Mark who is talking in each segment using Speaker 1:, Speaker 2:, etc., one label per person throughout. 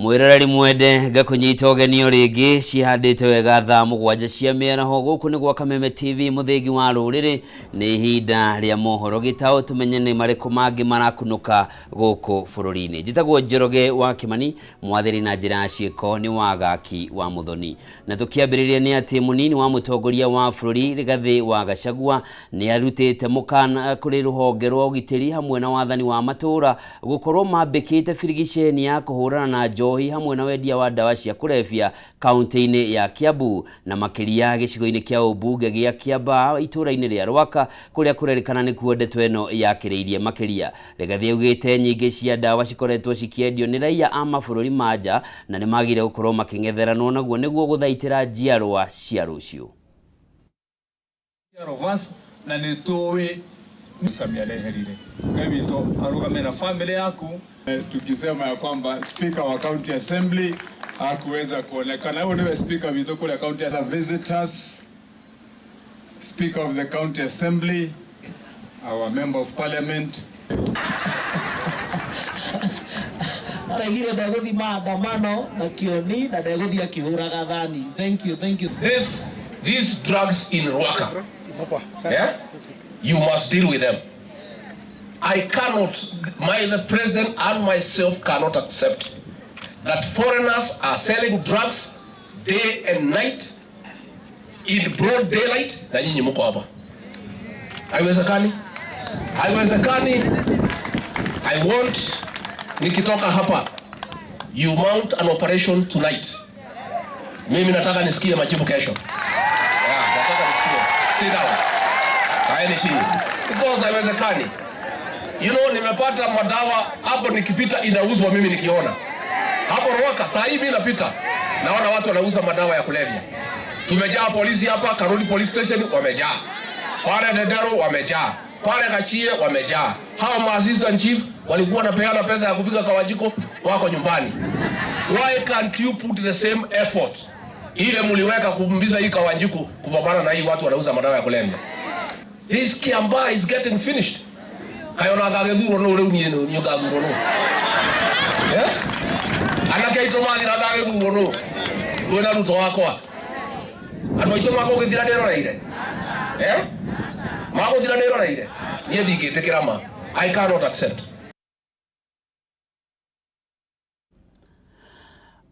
Speaker 1: Mwĩroreri mwende, ngakũnyita ũgeni o rĩngĩ. Cihandĩte wega thaa 7 cia mĩaraho gũkũ nĩ gwa Kameme TV, mũthĩgi wa rũrĩrĩ. Nĩ ihinda rĩa mohoro gĩtaũ, tũmenye nĩ marĩkũ mangĩ marakunũka gũkũ bũrũri-inĩ. Njĩtagwo Njoroge wa Kĩmani, mwathĩri na njĩra ya ciĩko nĩ Wagaki wa Mũthoni. Na tũkĩambĩrĩria nĩ atĩ mũnini wa mũtongoria wa bũrũri Rigathĩ wa Gachagua nĩ arutĩte mũkana kũrĩ rũhonge rwa ũgitĩri hamwe na wathani wa matũũra gũkorwo mambĩkĩte birigiceni ya kũhũrana na njohi hamwe na wendia wa ndawa cia kũrebia kaunti-inĩ ya Kiambu, na makĩria gĩcigo-inĩ kĩa ũmbunge gĩa Kiambaa itũũra-inĩ rĩa Rwaka, kũrĩa kũrerĩkana nĩkuo ndeto ĩno yakĩrĩirie makĩria. Rigathĩ augĩte nyingĩ cia ndawa cikoretwo cikĩendio nĩ raiya a mabũrũri ma nja na nĩmagĩrĩire gũkorwo makĩng'etheranwo naguo nĩguo gũthaitĩra njiarwa cia rũciũ.
Speaker 2: Care of us na nĩ tũĩ Sami areherire. Ngai witũ arũgame na family yaku. Tukisema ya kwamba Speaker wa County Assembly hakuweza kuonekana. Huyu niwe Speaker witũ kule County ya visitors, Speaker of the County Assembly, our Member of Parliament.
Speaker 3: Araigire ndegũthiĩ maandamano na Kioni na ndegũthiĩ akĩhũraga thani. Thank you, thank you.
Speaker 4: These drugs in Ruaka, yeah? You must deal with them. I cannot, my the president and myself cannot accept that foreigners are selling drugs day and night in broad daylight na nyinyi mko hapa. Haiwezekani. Haiwezekani. I want nikitoka hapa you mount an operation tonight. Mimi nataka nisikie majibu kesho. Yeah, nataka nisikie. Sit down. Kaeni chini. Because haiwezekani. Nimepata madawa hapo nikipita inauzwa mimi nikiona. Hapo Ruaka saa hii mimi napita. Naona watu wanauza madawa ya kulevya. Tumejaa polisi hapa, Karuri Police Station wamejaa. Pale Dedero wamejaa. Pale Gachie wamejaa. Hao ma assistant chief walikuwa wanapeana pesa ya kupiga Kawanjiku wako nyumbani. Why can't you put the same effort ile mliweka kumbiza hii Kawanjiku kupambana na hii watu wanauza madawa ya kulevya? This Kiambaa is getting finished. Kayona gagethurwo no riu nie ni ngathurwo no. Anake aitũ mathira gagethurwo no. Twina Ruto wakwa. Andũ aitũ magũgĩthira ndĩroreire. Magũthira ndĩroreire. Niĩ ndingĩtĩkĩra ma. I cannot accept.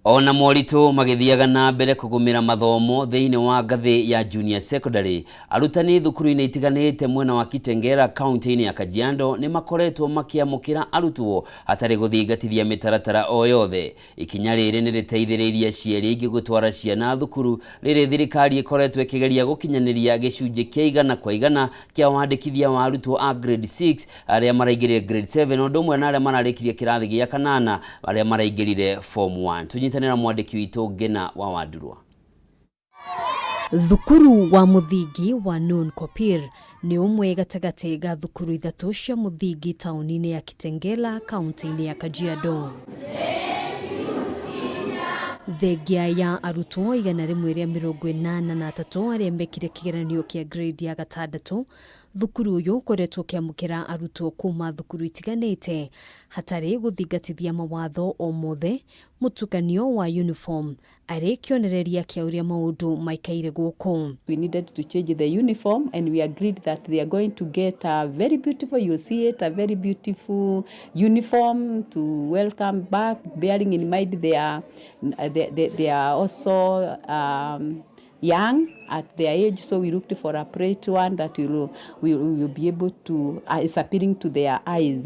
Speaker 1: Ona moritũ magĩthiaga na mbere kũgũmĩra mathomo thĩinĩ wa ngathĩ ya junior secondary, arutani thukuru-inĩ itiganĩte mwena wa Kitengela kaunti-inĩ ya Kajiado nĩ makoretwo makĩamũkĩra arutwo hatarĩ gũthingatithia mĩtaratara o yothe. Ikinya rĩrĩ nĩ rĩteithĩrĩirie aciari aingĩ gũtwara ciana thukuru rĩrĩ thirikari ĩkoretwo ĩkĩgeria gũkinyanĩria gĩcunjĩ kĩa 100% kĩa wandĩkithia wa arutwo a grade 6 arĩa maraingĩrire grade 7 ũndũ ũmwe na arĩa mararĩkirie kĩrathi gĩa kanana arĩa maraingĩrire form 1. Tũnyitanĩra mwandĩki witũ Ngina wa Wandurwa.
Speaker 5: Thukuru wa mũthingi wa Nun Kopir nĩ ũmwe gatagatĩ ga thukuru ithatũ cia mũthingi taũni-inĩ ya Kitengela kaunti-inĩ ya Kajiado. Thengia ya arutwo 183 arĩa mekire kĩgeranio kĩa grade ya gatandatũ, thukuru ũyũ ũkoretwo ũkĩamũkĩra arutwo kuma thukuru itiganĩte hatarĩ gũthingatithia mawatho o mothe, mũtukanio wa uniform arĩ kĩonereria kĩa ũrĩa maũndũ maikaire gũkũ.
Speaker 6: We needed to change the uniform and we agreed that they are going to get a very beautiful, you see it, a very beautiful uniform to welcome back, bearing in mind they are also young at their age, so we looked for a pretty one that will be able to, is appealing to their eyes.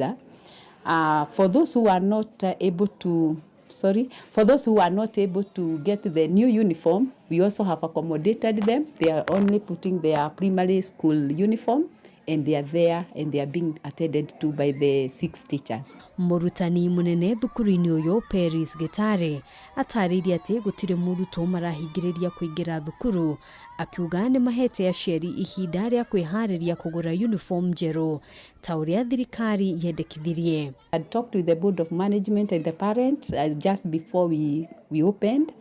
Speaker 6: For those who are not able to, sorry, for those who are not able to get the new uniform, we also have accommodated them. They are only putting their primary school uniform and they are there and they are being attended to by the 6 teachers.
Speaker 5: Mũrutani mũnene thukuru-inĩ ũyũ Peris Gitare atarĩirie atĩ gũtirĩ mũrutwo marahingĩrĩria kũingĩra thukuru, akiuga nĩ mahete aciari ihinda rĩa kwĩharĩria kũgũra uniform njerũ ta ũrĩa thirikari yendekithirie.
Speaker 6: I talked with the board of management and the parents just before we opened,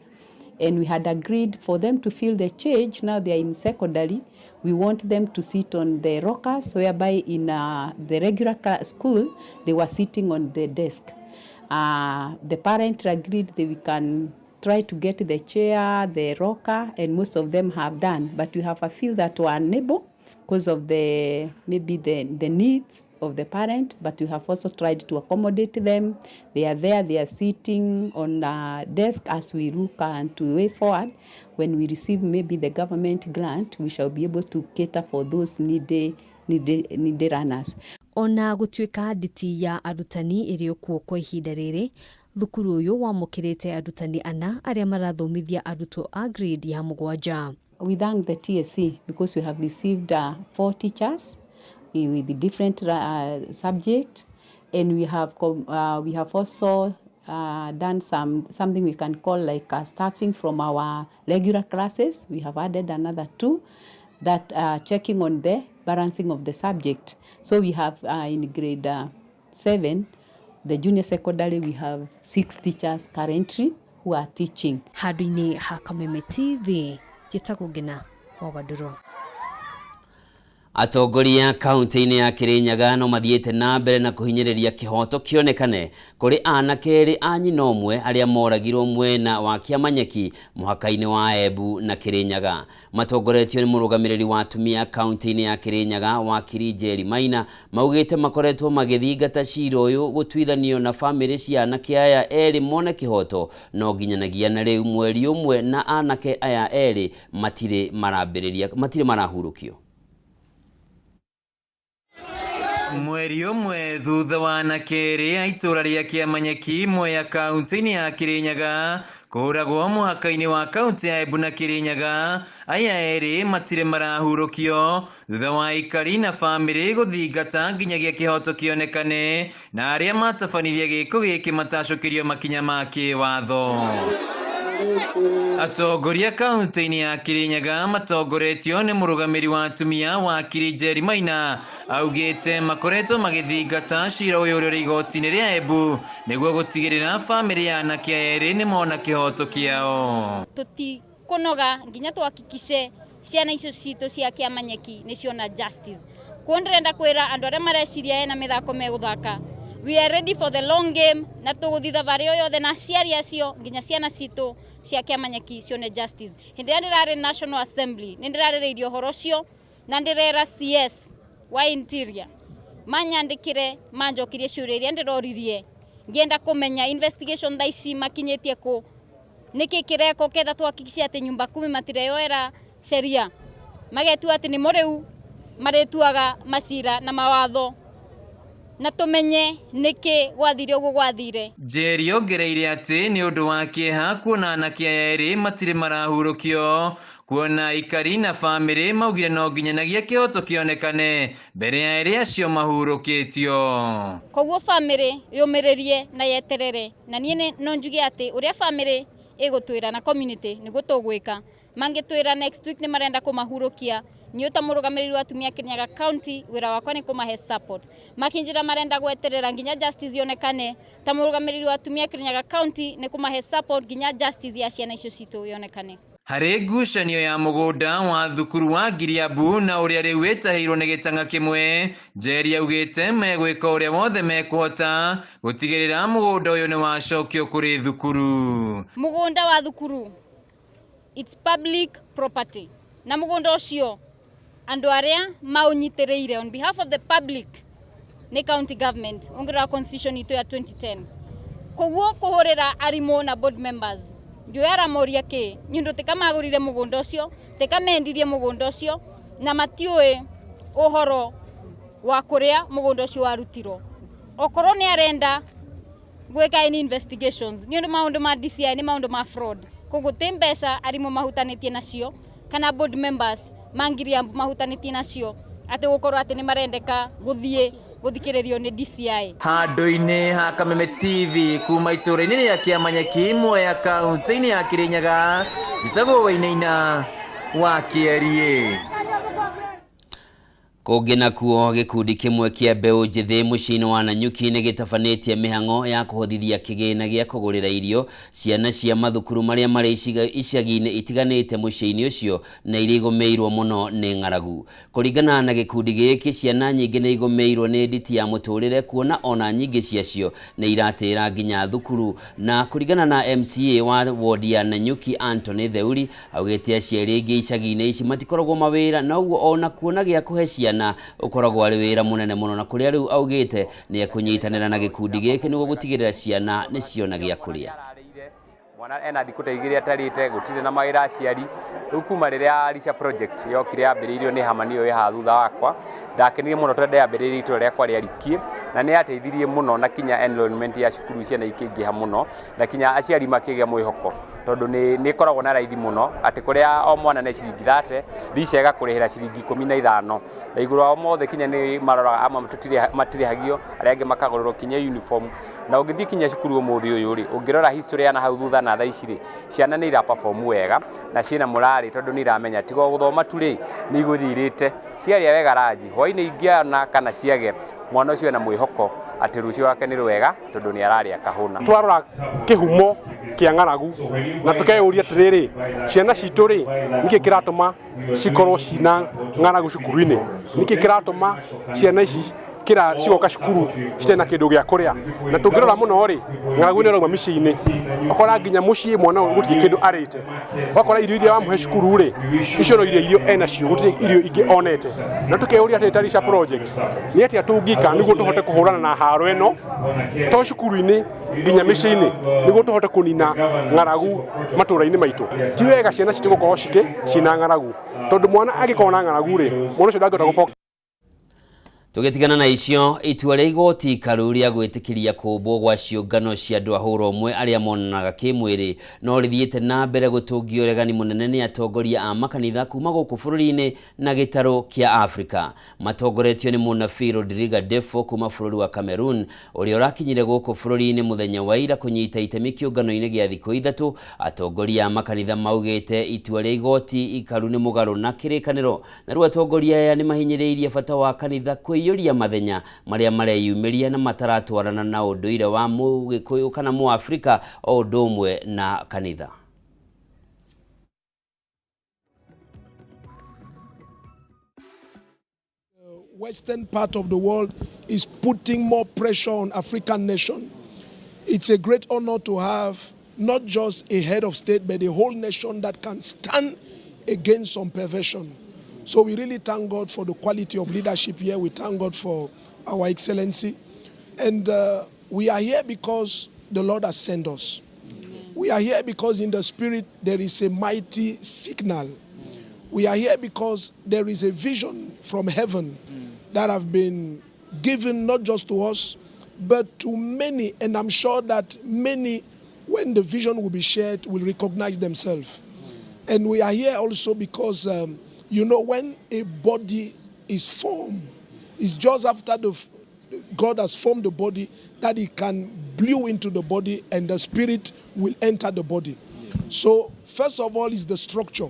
Speaker 6: and we had agreed for them to feel the change. Now they are in secondary. We want them to sit on the rockers, whereby in the regular school, they were sitting on the desk. The parent agreed that we can try to get the chair, the rocker, and most of them have done. But we have a few that were unable because of the maybe the needs of the parent, but we have also tried to accommodate them. They are there, they are sitting on a desk as we look and to way forward. When we receive maybe the government grant, we shall be able to cater for those needy learners.
Speaker 5: Ona gũtuĩka nditi ya arutani ĩrĩ okuo kwa ihinda rĩrĩ, thukuru ũyũ wamũkĩrĩte arutani ana arĩa marathomithia arutwo a grade ya 7.
Speaker 6: We thank the TSC because we have received 4 teachers with different subjects, and we have also done something we can call like staffing from our regular classes. We have added another 2 that are checking on the balancing of the subject. So we have in grade 7, the junior secondary, we have 6 teachers currently who are teaching.
Speaker 5: Handũ-inĩ ha Kameme TV, njĩtagwo Ngina wa Wandũrũ.
Speaker 1: Atongoria kaunti-inĩ ya Kirinyaga no mathiĩte na mbere na kũhinyĩrĩria kĩhoto kĩonekane kũrĩ anake erĩ a nyina ũmwe arĩa moragirwo mwena wa Kĩamanyeki mũhaka-inĩ wa Embu na Kirinyaga. Matongoretio nĩ mũrũgamĩrĩri wa atumia kaunti-inĩ ya Kirinyaga wakiri Njeri Maina maugĩte makoretwo magĩthingata cira ũyũ gũtuithanio na bamĩrĩ cia anake aya erĩ mone kĩhoto no nginyanagia na rĩu mweri ũmwe na anake aya erĩ matirĩ marambĩrĩria matirĩ marahurũkio.
Speaker 7: Mweri ũmwe thutha wa anake erĩ a itũũra rĩa Kĩamanyeki Mwea kaunti-inĩ ya Kirinyaga kũragwo mũhaka-inĩ wa kaunti ya Embu na Kirinyaga, aya erĩ matirĩ marahurũkio thutha wa aikari na bamĩrĩ gũthingata nginyagia kĩhoto kĩonekane na arĩa matabanirie gĩko gĩkĩ matacũkĩrio makinya ma kĩwatho. Atongoria kaunti-inĩ ya Kirinyaga matongoretio nĩ mũrũgamĩri wa atumia wakiri Njeri Maina augĩte makoretwo magĩthingata cira ũyũ ũrĩa ũrĩ igoti-inĩ rĩa Embu nĩguo gũtigĩrĩra bamĩrĩ ya anake aya erĩ nĩmona kĩhoto kĩao.
Speaker 8: Tũtikũnoga nginya tuhakikishe ciana icio citũ cia Kĩamanyeki nĩ ciona justice. Kuo ndĩrenda kwĩra andũ arĩa mareciria hena mĩthako megũthaka, we are ready for the long game na tũgũthiĩ thabarĩ o yothe na aciari acio nginya ciana citũ cia Kĩamanyeki cione justice. Hĩndĩ ĩrĩa ndĩrarĩ National Assembly nĩ ndĩrarĩrĩirie ũhoro ũcio na ndĩrera CS wa Interior manyandĩkĩre manjokirie ciũria iria ndĩroririe ngĩenda kũmenya investigation thaa ici makinyĩtie kũ, nĩkĩ kĩrekwo ketha tuhakikishe atĩ nyumba kumi matireyoera sheria magetua atĩ nĩmo rĩu marĩtuaga macira na mawatho na tumenye nĩkĩ gwathire ũguo gwathire.
Speaker 7: Njeri ongereire atĩ nĩ ũndũ wa kĩeha kuona anake aya erĩ matirĩ marahurũkio kuona aikari na bamĩrĩ maugire no nginyanagia kĩhoto kĩonekane mbere ya erĩ acio mahurũkĩtio.
Speaker 8: Koguo bamĩrĩ yũmĩrĩrie na yeterere na niĩ no njuge atĩ ũrĩa bamĩrĩ ĩgũtwĩra na community nĩguo tũgwĩka. Mangĩtwĩra next week nĩ marenda kũmahurũkia, niĩ ta mũrũgamĩrĩri wa atumia Kirinyaga County wĩra wakwa nĩ kũmahe support. Makinjĩra marenda gweterera nginya justice yonekane, ta mũrũgamĩrĩri wa atumia Kirinyaga County nĩ kũmahe support nginya justice ya ciana icio citũ yonekane.
Speaker 7: Harĩ ngucanio ya mũgũnda wa thukuru wa Ngiriambu na ũrĩa rĩu wĩtahĩirwo nĩ gĩtang'a kĩmwe, Njeri augĩte megwĩka ũrĩa wothe mekũhota gũtigĩrĩra mũgũnda ũyũ nĩ wacokio kũrĩ thukuru.
Speaker 8: Mũgũnda wa thukuru it's public property na mũgũnda ũcio andũ arĩa maũnyitĩrĩire on behalf of the public nĩ county government ũngĩrora constitution itũ ya 2010. Koguo kũhũrĩra arimũ na board members ndiũĩ aramoria kĩ nĩ ũndũ tikamagũrire mũgũnda ũcio tikamendirie mũgũnda ũcio na matiũĩ ũhoro wa kũrĩa mũgũnda ũcio warutirwo. Okorwo nĩ arenda gwĩka any investigations nĩ ũndũ maũndũ ma DCI nĩ maũndũ ma fraud, koguo ti mbeca arimũ mahutanĩtie nacio kana board members ma Ngiriambu mahutanĩtie nacio atĩ gũkorwo atĩ nĩ marendeka gũthiĩ gũthikĩrĩrio nĩ DCI.
Speaker 7: Handũ-inĩ ha Kameme TV kuma itũũra-inĩ rĩa Kĩamanyeki Mwea kaunti-inĩ ya Kirinyaga, njĩtagwo Wainaina wa Kĩeriĩ.
Speaker 1: Kũngĩ nakuo, gĩkundi kĩmwe kĩa mbeũ njĩthĩ mũciĩ-inĩ wa Nanyuki nĩ gĩtabanĩtie mĩhang'o ya kũhothithia kĩgĩna gĩa kũgũrĩra irio ciana cia mathukuru marĩa marĩ icagi-inĩ itiganĩte mũciĩ-inĩ ũcio na iria igũmĩirwo mũno nĩ ng'aragu. Kũringana na gĩkundi gĩkĩ, ciana nyingĩ nĩ igũmĩirwo nĩ nditi ya mũtũrĩre kuona ona nyingĩ ciacio nĩ iratĩra nginya thukuru. Na kũringana na MCA wa wodi ya Nanyuki Anthony Theuri, augĩte aciari aingĩ icagi-inĩ ici matikoragwo mawĩra na ũguo ona kuona gĩa kũhe ciana ũkoragwo arĩ wĩra mũnene mũno, na kũrĩa rĩu augĩte nĩ ekũnyitanĩra na gĩkundi gĩkĩ nĩguo gũtigĩrĩra ciana nĩ ciona gĩa kũrĩa.
Speaker 9: Mwana ena thikũ ta igĩrĩ atarĩte, gũtirĩ na mawĩra aciari. Rĩu kuma rĩrĩa Risha Project yokire yambĩrĩirio nĩ Hamani ũyũ wĩ haha thutha wakwa, ndakenire mũno tondũ yambĩrĩirie itũra rĩakwa rĩa Rikie, na nĩ yateithirie mũno na kinya enrollment ya cukuru ciana ikĩingĩha mũno, na kinya aciari makĩgĩa mwĩhoko, tondũ nĩ ĩkoragwo na raithi mũno atĩ kũrĩa o mwana nĩ ciringi 30, Risha ĩgakũrĩhĩra ciringi 15. Na igũrũ wao mothe kinya nĩ maroraga amwe matirĩhagio, arĩa angĩ makagũrĩrwo kinya uniform. Na ũngĩthiĩ kinya cukuru ũmũthĩ ũyũ rĩ, ũngĩrora history ya na hau thutha na thaa ici rĩ, ciana nĩ ira perform wega na ciĩna morale, tondũ nĩ iramenya tiga o gũthoma tu rĩ, nĩ igũthiĩ irĩte ciarĩa wega ranji hwainĩ ingĩona kana ciage, mwana ũcio ena mwĩhoko atĩ rũciũ wake nĩ rwega tondũ nĩ ararĩa akahũna.
Speaker 10: Twarora kĩhumo kĩa ng'aragu na tũkeyũria atĩrĩrĩ, ciana citũ rĩ, nĩkĩ kĩratũma cikorwo cina ng'aragu cukuru-inĩ? Nĩkĩ kĩratũma ciana ici kĩra cigoka cukuru citarĩ na kĩndũ gĩa kũrĩa? Na tũngĩrora mũno rĩ, ng'aragu nĩ ĩrauma mĩciĩ-inĩ, ũkora nginya mũciĩ mwana ũyũ gũtirĩ kĩndũ arĩte, ũgakora irio iria wamũhe cukuru rĩ, icio no irio irio enacio, gũtirĩ irio ingĩ onete. Na tũkeyũria atĩrĩ ta Risha Project, nĩ atĩa tũngĩka nĩguo tũhote kũhũrana na haro ĩno, to cukuru-inĩ nginya mĩciĩ-inĩ, nĩguo tũhote kũnina ng'aragu matũra-inĩ maitũ. Ti wega ciana citũ gũkorwo ciĩna ng'aragu, tondũ mwana angĩkorwo na ng'aragu rĩ, mwana ũcio ndangĩhota gũboka.
Speaker 1: Tũgĩtigana na icio, itua rĩa igoti ikaru rĩa gwĩtĩkĩria kũũmbwo gwa ciũngano cia andũ a hũra ũmwe arĩa monanaga kĩmwĩrĩ no rĩthiĩte na mbere gũtũngia ũregani mũnene nĩ atongoria a makanitha kuma gũkũ bũrũri-inĩ na gĩtarũ kĩa Afrika. Matongoretio nĩ mũnabii Rodrigue Defo kuma bũrũri wa Cameroon, ũrĩa ũrakinyire gũkũ bũrũri-inĩ mũthenya wa ira kũnyita itemi kĩũngano-inĩ gĩa thikũ ithatũ. Atongoria a makanitha maugĩte itua rĩa igoti ikaru nĩ mũgarũ na kĩrĩkanĩro, na rĩu atongoria aya nĩ mahinyĩrĩirie bata wa kanitha kwĩiyũria mathenya marĩa mareyumĩria na mataratwarana na ũndũire wa Mũgĩkũyũ kana Mũafrika o ũndũ ũmwe na kanitha.
Speaker 11: Western part of the world is putting more pressure on African nation. It's a great honor to have not just a head of state, but a whole nation that can stand against some perversion. So we really thank God for the quality of leadership here. We thank God for our excellency. And we are here because the Lord has sent us. We are here because in the spirit there is a mighty signal. We are here because there is a vision from heaven that have been given not just to us, but to many. And I'm sure that many, when the vision will be shared, will recognize themselves. And we are here also because, when a body is formed, it's just after the God has formed the body that he can blow into the body and the spirit will enter the body. So first of all is the structure.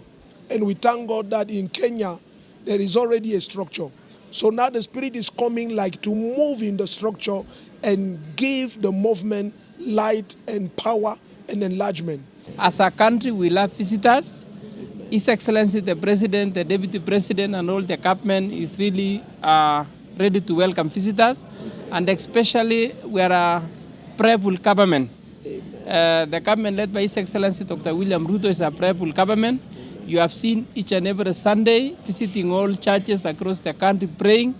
Speaker 11: And we thank God that in Kenya, there is already a structure. So now the spirit is coming like to move in the structure and give the movement light and power and enlargement.
Speaker 12: As a country, we love visitors. His Excellency the President, the Deputy President, and all the government is really ready to welcome visitors, and especially we are a prayerful government. The government led by His Excellency Dr. William Ruto is a prayerful government. You have seen each and every Sunday visiting all churches across the country praying,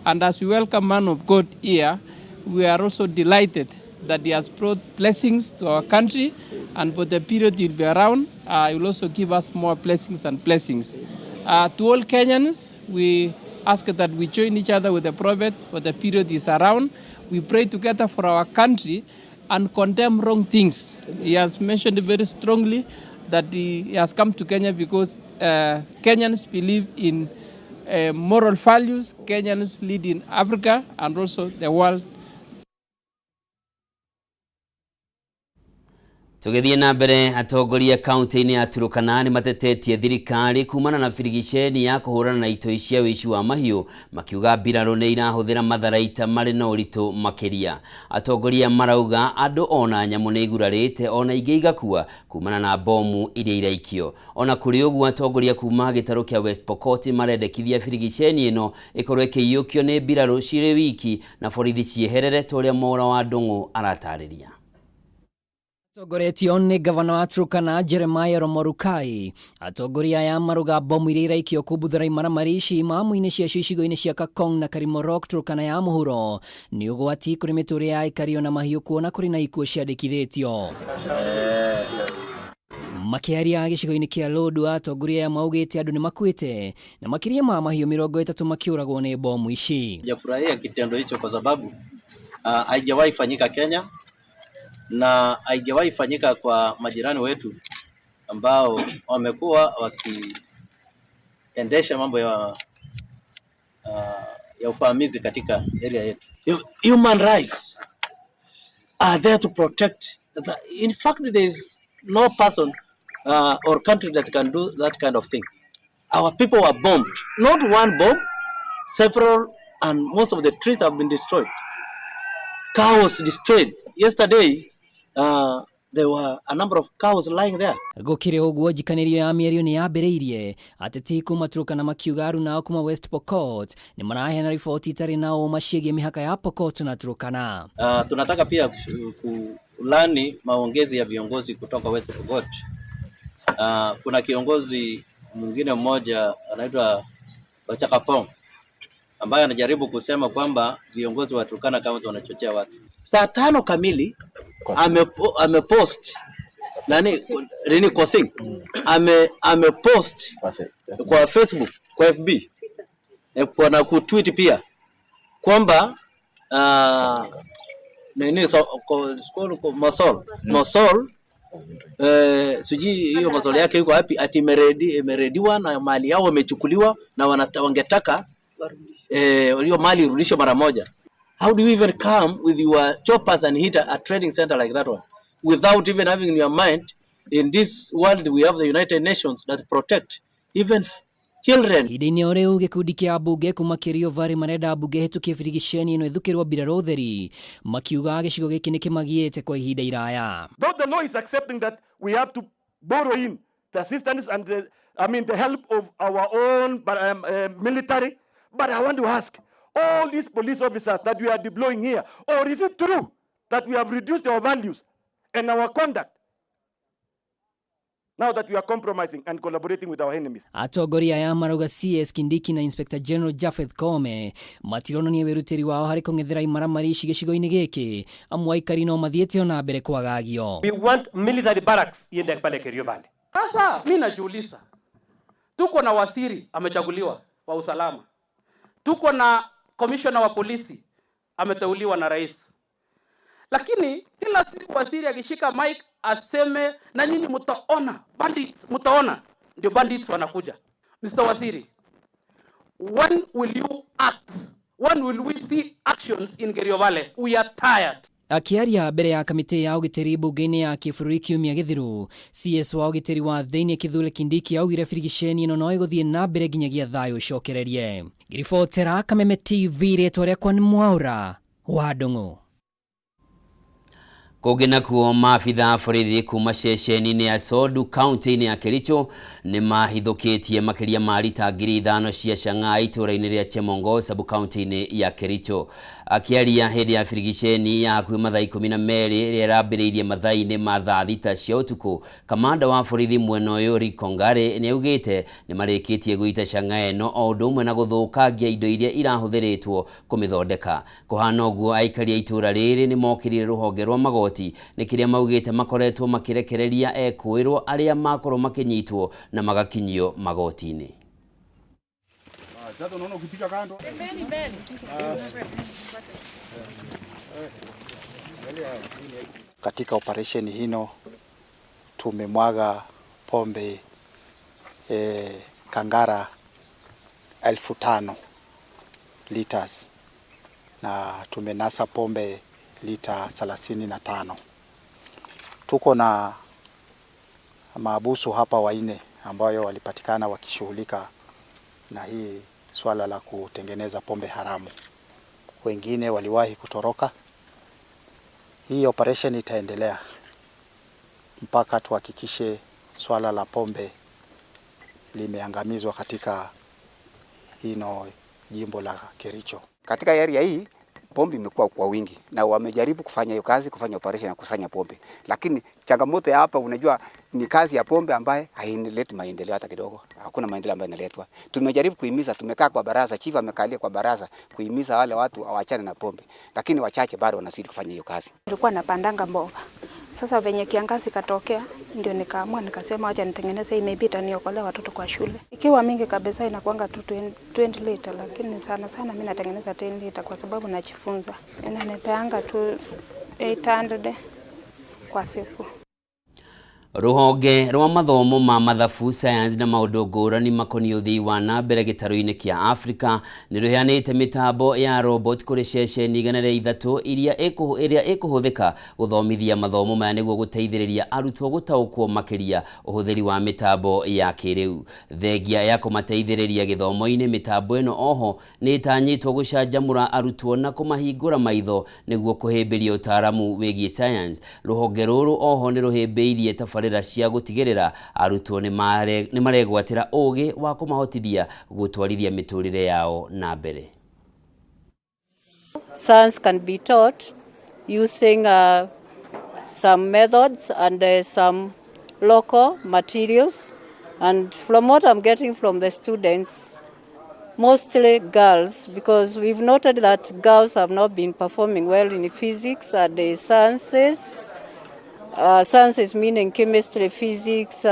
Speaker 12: and as we welcome man of God here, we are also delighted that he has brought blessings to our country, and for the period he'll be around, he will also give us more blessings and blessings. To all Kenyans, we ask that we join each other with the prophet for the period he's around. We pray together for our country and condemn wrong things. He has mentioned very strongly that he has come to Kenya because Kenyans believe in moral values. Kenyans lead in Africa and also the world.
Speaker 1: Tũgĩthiĩ na mbere, atongoria kaunti-inĩ ya Turkana nĩ matetetie thirikari kumana na birigiceni ya kũhũrana na itoi cia ũici wa mahiũ, makiuga mbirarũ nĩ irahũthĩra matharaita marĩ na ũritũ makĩria. Atongoria marauga andũ ona nyamũ nĩ igurarĩte ona ingĩ igakua kumana na bomu iria iraikio. Ona kũrĩ ũguo, atongoria kuma gĩtarũ kĩa West Pokot marendekithia birigiceni ĩno ĩkorwo ĩkĩiyũkio nĩ mbirarũ cirĩ wiki na borithi cieherere ta ũrĩa Mwaũra wa Ndũng'ũ aratarĩria.
Speaker 13: Tongoretio nĩ gavana wa Turkana Jeremiah Lomorukai, atongoria aya maruga bomu iria iraikio kumbuthũra imaramari ici mamu-inĩ ciacio icigo-inĩ cia Kakong na Karimorok Turkana ya mũhuro nĩ ũgwati kũrĩ mĩtũrĩre ya aikari ona mahiũ kuona kũrĩ na ikuũ ciandĩkithĩtio. Makĩaria gĩcigo-inĩ kĩa Lodwar, atongoria aya maugĩte andũ nĩ makuĩte na makĩria ma mahiũ 30 makĩũragwo nĩ bomu ici.
Speaker 14: Sijafurahia kitendo hicho kwa sababu haijawahi fanyika Kenya na haijawahi fanyika kwa majirani wetu ambao wamekuwa wakiendesha mambo ya uvamizi katika area yetu.
Speaker 3: Human rights are there to protect. In fact, there is no person or country that can do that kind of thing. Our people were bombed. Not one bomb, several, and most of the trees have been destroyed. Cows destroyed. Yesterday, there were a number of cows lying there.
Speaker 13: Gũkĩrĩ ũguo, njikanĩrio ya mĩario nĩ yambĩrĩirie ateti kuma Turkana makiuga aruna kuma West Pokot nĩ maraheana riboti itarĩ na ũma ciĩgiĩ mĩhaka ya Pokot na Turkana.
Speaker 14: Tunataka pia kulani maongezi ya viongozi kutoka West Pokot. Kuna kiongozi mwingine mmoja anaitwa Bachakapong ambaye anajaribu kusema kwamba viongozi wa Turkana County wanachochea watu.
Speaker 3: Saa 5 kamili amepost nani Rini Kosing amepost kwa Facebook, kwa FB kwa na kutweet pia kwamba nini so, ko, Mosol sijui hiyo Mosol yake yuko wapi, ati imerediwa na mali yao wamechukuliwa na wangetaka hiyo mali irudishwe mara moja. How do you even come with your choppers and hit a trading center like that one without even having in your mind, in this world we have the United Nations that protect even children.
Speaker 13: Ihinda-inĩ o rĩu gĩkundi kĩa ambunge kuma Kerio Valley marenda ambunge hĩtũkie birigiceni ĩno ĩthukĩrwo mbirarũ theri, makiuga gĩcigo gĩkĩ nĩ kĩmagiĩte kwa ihinda iraya.
Speaker 15: Though the law is accepting that we have to borrow in the assistance and the help of our own military, but I want to ask all these police officers that we are deploying here, or is it true that we have reduced our values and our conduct now that we are compromising and collaborating with our enemies?
Speaker 13: Atongoria aya marauga CS Kindiki na Inspector General Japheth Koome matironania wĩrutĩri wao harĩ kũng'ethera imaramari ici gĩcigo-inĩ gĩkĩ, amu aikari no mathiĩte ona mbere kwagagio.
Speaker 16: We want military barracks iende pale Kerio Valley.
Speaker 17: Sasa mimi najiuliza, tuko na waziri amechaguliwa wa usalama, tuko na commissioner wa polisi ameteuliwa na rais, lakini kila siku waziri akishika mic aseme na nyinyi mtaona bandits, mtaona ndio bandits wanakuja. Mr. Waziri, when will you act? When will we see actions in Kerio Valley? We are tired.
Speaker 13: Akiaria mbere ya kamĩtĩ ya ũgitĩri mbunge-inĩ ya kĩbũrũri kiumia gĩthiru, CS wa ũgitĩri wa thĩinĩ Kithure Kindiki augire birigiceni ĩno no ĩgũthiĩ na mbere nginyagia thayũ ũcokererie. Ngĩribotera Kameme TV, rĩtwa rĩakwa nĩ Mwaũra wa Ndũng'ũ.
Speaker 1: Kũngĩ nakuo, maabitha a borithi kuma ceceni-inĩ ya Sondu kaunti-inĩ ya Kericho nĩ mahithũkĩtie makĩria ma rita 5,000 cia chang'aa itũũra-inĩ rĩa Chemongo sub kaunti-inĩ ya Kericho. Akĩaria hĩndĩ ya birigiceni ya hakuhĩ mathaa 12 ĩrĩa ĩrambĩrĩirie mathaa-inĩ ma thaa 6 cia ũtukũ, kamanda wa borithi mwena ũyũ Rick Ongare nĩ augĩte nĩ marĩkĩtie gũita chang'aa ĩno o ũndũ ũmwe na gũthũkangia indo iria irahũthĩrĩtwo kũmĩthondeka. Kũhana ũguo, aikari a itũũra rĩrĩ nĩ mokĩrire rũhonge rwa magoti nĩ kĩrĩa maugĩte makoretwo makĩrekereria ekũĩrwo arĩa makorwo makĩnyitwo na magakinyio magoti-inĩ.
Speaker 18: Katika operation hino tumemwaga pombe kangara 5,000 liters na tumenasa pombe lita 35. Tuko na Maabusu hapa wanne ambayo walipatikana wakishughulika na hii swala la kutengeneza pombe haramu. Wengine waliwahi kutoroka. Hii operation itaendelea mpaka tuhakikishe swala la pombe limeangamizwa katika hino jimbo la Kericho.
Speaker 19: Katika area hii pombe imekuwa kwa wingi na wamejaribu kufanya hiyo kazi, kufanya operation ya kusanya pombe, lakini changamoto ya hapa, unajua ni kazi ya pombe ambaye haileti maendeleo hata kidogo. Hakuna maendeleo ambayo inaletwa. Tumejaribu kuhimiza, tumekaa kwa baraza, chief amekalia kwa baraza kuhimiza wale watu waachane na pombe, lakini wachache bado wanazidi kufanya hiyo kazi.
Speaker 20: Nilikuwa napandanga mboga. Sasa venye kiangazi katokea, ndio nikaamua nikasema wacha nitengeneze hii, maybe itaniokolea watoto kwa shule. Ikiwa mingi kabisa inakuanga tu 20 liter, lakini sana sana mimi natengeneza 10 liter kwa sababu najifunza. Inanipeanga tu 800 kwa siku.
Speaker 1: Rũhonge rwa mathomo ma mathabu science na maũndũ ngũrani makoniĩ ũthii wa na mbere gĩtarũ-inĩ kĩa Afrika nĩ rũheanĩte mĩtambo ya robot kũrĩ ceceni 103 iria ĩrĩa ĩkũhũthĩka gũthomithia mathomo maya nĩguo gũteithĩrĩria arutwo gũtaũkwo makĩria ũhũthĩri wa mĩtambo ya kĩrĩu. Thengia ya kũmateithĩrĩria gĩthomo-inĩ, mĩtambo ĩno oho nĩ ĩtanyĩtwo gũcanjamũra arutwo na kũmahingũra maitho nĩguo kũhĩmbĩria ũtaaramu wĩgiĩ science. Rũhonge rũrũ oho nĩ rũhĩmbĩirie tabarĩra cia gũtigĩrĩra arutwo nĩ maregwatĩra ũgĩ wa kũmahotithia gũtwarithia mĩtũrĩre yao na mbere.
Speaker 21: Science can be taught using some methods and some local materials. And from what I'm getting from the students, mostly girls, because we've noted that girls have not been performing well in physics and the sciences. Sciences meaning chemistry, physics,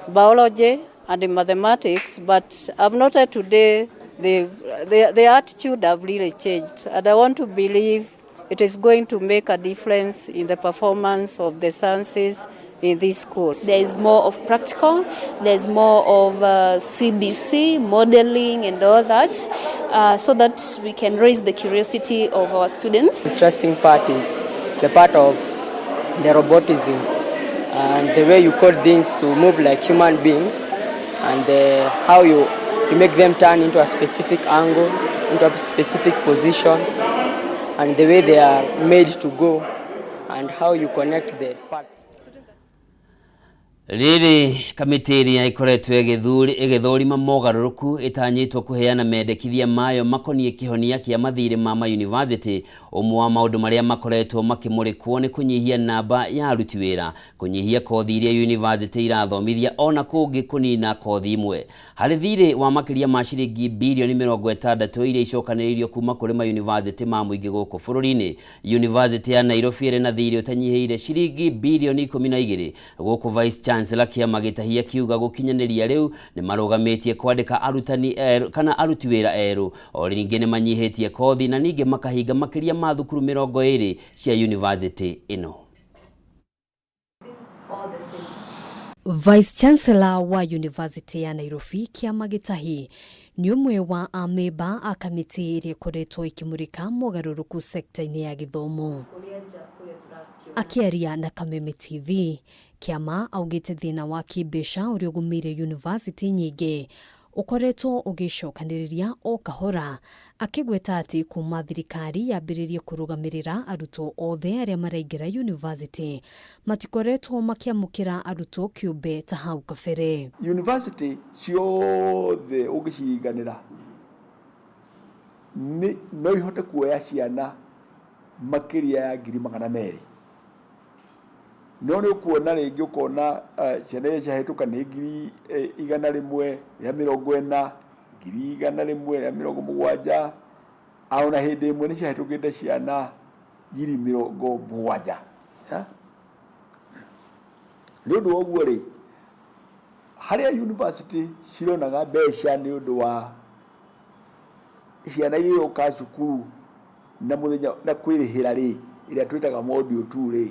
Speaker 21: biology, and in mathematics. But I've noted today the attitude have really changed. And I want to believe it is going to make a difference in the performance of the sciences in this school.
Speaker 22: There is more of practical, there's more of CBC, modeling and all that, so that we can raise the curiosity of our students.
Speaker 23: Interesting part is the part of the robotism and the way you code things to move like human beings, and how you make them turn into a specific angle, into a specific position, and the way they are made to go, and how you connect the parts.
Speaker 1: Rĩrĩ kamĩtĩ ĩrĩa ĩkoretwo ĩgĩthũrima mogarũrũku ĩtanyĩtwo kũheana mendekithia mayo makoniĩ kĩhonia kĩa mathirĩ ma mayunivasĩtĩ. Ũmwe wa maũndũ marĩa makoretwo makĩmũrĩkwo nĩ kũnyihia namba ya aruti wĩra, kũnyihia kothi iria yunivasĩtĩ irathomithia, ona kũngĩ kũnina kothi imwe. Harĩ thirĩ wa makĩria ma ciringi birioni 60 iria icokanĩrĩirio kuma kũrĩ mayunivasĩtĩ ma mũingĩ gũkũ bũrũri-inĩ, yunivasĩtĩ ya Nairobi ĩrĩ na thirĩ ũtanyihĩire ciringi birioni 12 gũkũ Vice Chancellor Kĩama Gĩtahi akiuga gũkinyanĩria rĩu nĩ marũgamĩtie kwandĩka arutani erũ kana aruti wĩra erũ. O rĩngĩ nĩ manyihĩtie kothi na ningĩ makahinga makĩria ma thukuru 20 cia yunivasĩtĩ ĩno.
Speaker 5: Vice Chancellor wa University ya Nairobi Kĩama Gĩtahi nĩ ũmwe wa amemba a kamĩtĩ ĩrĩa ĩkoretwo ĩkĩmũrĩka mogarũrũku sekta-inĩ ya gĩthomo. Akĩaria na Kameme TV, Kĩama augĩte thĩna wa kĩmbeca ũrĩa ũgũmĩire university nyingĩ ũkoretwo ũgĩcokanĩrĩria o kahora, akĩgweta atĩ kuma thirikari yambĩrĩrie kũrũgamĩrĩra arutwo othe arĩa maraingĩra university matikoretwo makĩamũkĩra arutwo kĩũmbe ta hau kabere.
Speaker 24: University ciothe ũngĩciringanĩra nĩ no ihote kuoya ciana makĩria ya 200,000, no nĩ ũkuona rĩngĩ ũkona ciana iria ciahĩtũka nĩ 140,000, 170,000, ona hĩndĩ ĩmwe nĩ ciahĩtũkĩte ciana 70,000. Nĩ ũndũ wa ũguo rĩ, harĩa university cironaga mbeca nĩ ũndũ wa ciana iria iroka cukuru na mũthenya na kwĩrĩhĩra rĩ, ĩrĩa twĩtaga module 2 rĩ,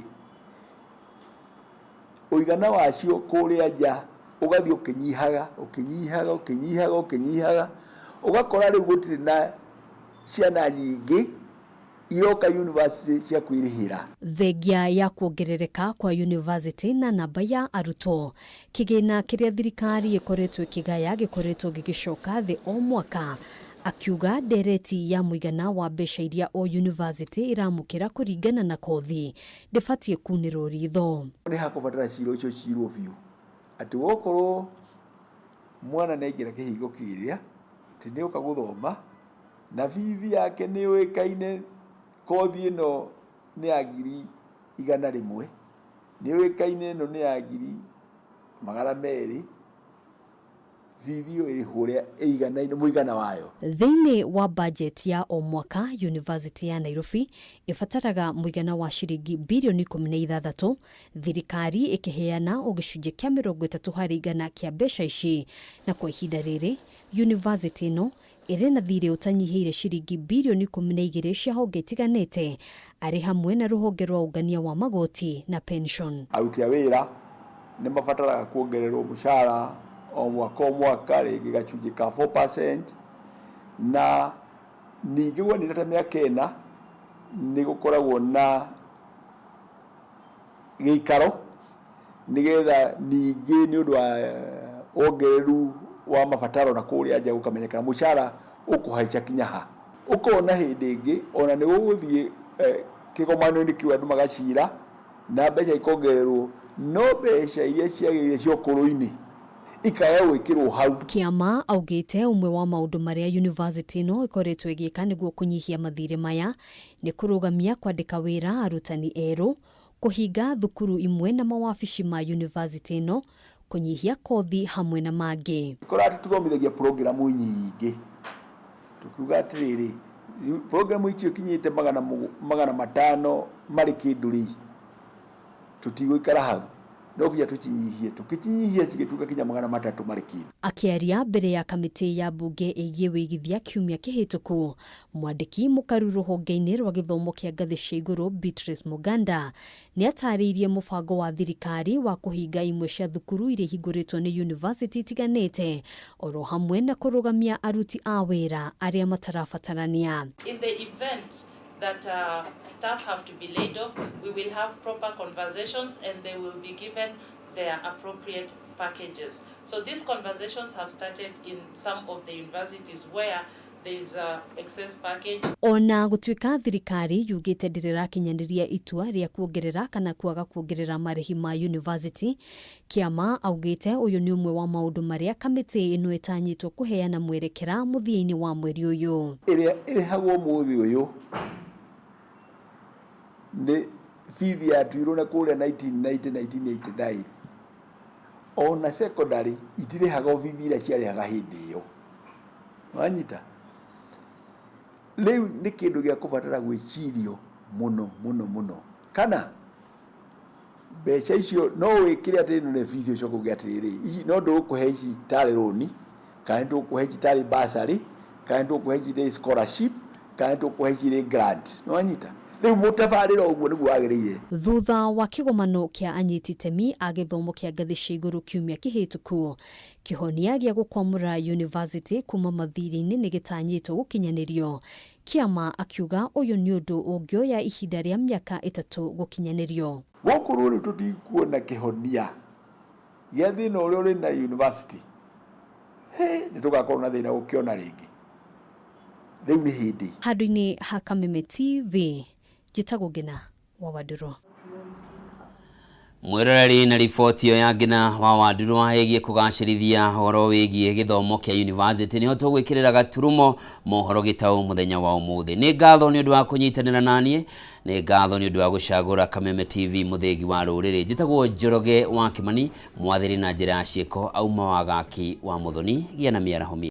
Speaker 24: ũigana wacio kũrĩa nja ũgathiĩ ũkĩnyihaga ũkĩnyihaga ũkĩnyihaga ũkĩnyihaga, ũgakora rĩu gũtirĩ na ciana nyingĩ Iroka university cia kwĩrĩhĩra.
Speaker 5: Thengia ya kuongerereka kwa yunivasĩtĩ na namba ya arutwo, kĩgĩna kĩrĩa thirikari ĩkoretwo ĩkĩgaya gĩkoretwo gĩgĩcoka thĩ o mwaka, akiuga ndereti ya mũigana wa mbeca iria o yunivasĩtĩ ĩramũkĩra kũringana na kothi ndĩbatiĩ kunĩrwo ritho.
Speaker 24: Nĩ hakũbatara cira ũcio ũcirwo biũ atĩ wokorwo mwana nĩ aingĩra kĩhingo kĩrĩa atĩ nĩ oka gũthoma na bithi yake nĩ yũĩkaine kothi ĩno nĩ ya 100,000, nĩ yũĩkaine ĩno nĩ ya 200,000, bithi ĩyo ĩrĩhwo ũrĩa ĩiganaine mũigana wayo.
Speaker 5: Thĩinĩ wa bajeti ya o mwaka, Yunivasĩtĩ ya Nairobi ĩbataraga mũigana wa ciringi birioni 16, thirikari ĩkĩheana o gĩcunjĩ kĩa 30% kĩa mbeca ici, na kwa ihinda rĩrĩ yunivasĩtĩ ĩno ĩrĩ na thirĩ ũtanyihĩire ciringi birioni 12 cia honge itiganĩte, arĩ hamwe na rũhonge rwa ũngania wa magoti na pension.
Speaker 24: Aruti a wĩra nĩ mabataraga kuongererwo mũcara o mwaka o mwaka rĩngĩ gacunjĩ ka 4%, na ningĩ gwanina ta mĩaka 4 nĩ gũkoragwo na gĩikaro nĩgetha ningĩ nĩ ũndũ wa wongereru wa mabataro na kũrĩa nja gũkamenyekana mũcara ũkũhaica kinya ha. Ũkona hĩndĩ ĩngĩ ona nĩ gũgũthiĩ kĩgomano-inĩ kĩu andũ magacira na mbeca ikongererwo, no mbeca iria ciagĩrĩire cia ũkũrũ-inĩ ikaga gwĩkĩrwo hau.
Speaker 5: Kĩama augĩte ũmwe wa maũndũ marĩa yunivasĩtĩ ĩno ĩkoretwo ĩgĩka nĩguo kũnyihia mathirĩ maya nĩ kũrũgamia kwandĩka wĩra arutani erũ, kũhinga thukuru imwe na mawabici ma yunivasĩtĩ ĩno, kũnyihia kothi hamwe na mangĩ.
Speaker 24: Kora tũthomithagia programu nyingĩ, tukiuga atĩrĩrĩ, programu icio ikinyĩte 500 marĩ kĩndũ rĩ, tũtigũikara hau, no nginya tũcinyihie, tũkĩcinyihia cigĩtuĩka kinya 300 marĩ kĩndũ.
Speaker 5: Akĩaria mbere ya kamĩtĩ ya mbunge ĩgiĩ wĩigithia kiumia kĩhĩtũku, mwandĩki mũkaru rũhonge-inĩ rwa gĩthomo kĩa ngathĩ cia igũrũ Beatrice Muganda nĩ atarĩirie mũbango wa thirikari wa kũhinga imwe cia thukuru iria ihingũrĩtwo nĩ yunivasĩtĩ itiganĩte oro hamwe na kũrũgamia aruti a wĩra arĩa matarabatarania.
Speaker 2: In the event that staff have to be laid off, we will have proper conversations and they will be given their appropriate packages. So these conversations have started in some of the universities where there is a excess package.
Speaker 5: Ona gũtuĩka thirikari yugĩte ndĩrĩrakinyanĩria itua rĩa kuongerera kana kwaga kuongerera marĩhi ma university, Kĩama augĩte ũyũ nĩ ũmwe wa maũndũ marĩa kamĩtĩ ĩno ĩtanyĩtwo kũheana mwerekera mũthia-inĩ wa mweri ũyũ.
Speaker 24: Ĩrĩa ĩrĩhagwo mũthĩ ũyũ nĩ bithi yatuirwo na kũrĩa 1990, 1989. Ona secondary itirĩhagwo bithi iria ciarĩhaga hĩndĩ ĩyo. Wanyita? Rĩu nĩ kĩndũ gĩa kũbatara gwĩcirio mũno mũno mũno. Kana mbeca icio no wĩkĩre atĩ ĩno nĩ bithi ũcoke uge atĩrĩrĩ, ici no ndũgũkũhe ici tarĩ rũni, kana nĩ tũgũkũhe ici tarĩ bursary, kana nĩ tũgũkũhe ici rĩ scholarship, kana nĩ tũgũkũhe ici rĩ grant. Nĩwanyita? Rĩu mũtabarĩre ũguo nĩguo wagĩrĩire.
Speaker 5: Thutha wa kĩgomano kĩa anyiti itemi a gĩthomo kĩa ngathĩ cia igũrũ kiumia kĩhĩtũku, kĩhonia gĩa gũkwamũra yunivasĩtĩ kuma mathirĩ-inĩ nĩ gĩtanyĩtwo gũkinyanĩrio. Kĩama akiuga ũyũ nĩ ũndũ ũngĩoya ihinda rĩa mĩaka 3 gũkinyanĩrio.
Speaker 24: Gũkũ rĩu tũtikuona kĩhonia gĩa thĩna ũrĩa ũrĩ na university, he nĩ tũgakorwo na thĩna gũkĩona rĩngĩ. Rĩu nĩ hĩndĩ.
Speaker 5: Handũ-inĩ ha Kameme TV, njĩtagwo Ngina wa Wandũrũ.
Speaker 1: Mwĩroreri na riboti ĩyo ya Ngina wa Wandũrũ ĩgiĩ kũgacĩrithia ũhoro wĩgiĩ gĩthomo kĩa university nĩho tũgwĩkĩrĩra gaturumo mohoro gĩtaũ mũthenya wa ũmũthĩ. Nĩ ngatho nĩ ũndũ wa kũnyitanĩra naniĩ, nĩ ngatho nĩ ũndũ wa gũcagũra Kameme TV mũthĩgi wa rũrĩrĩ. Njĩtagwo Njoroge wa Kĩmani, mwathĩri na njĩra ya ciĩko auma wagaki wa Mũthoni, gĩa na mĩaraho mĩega.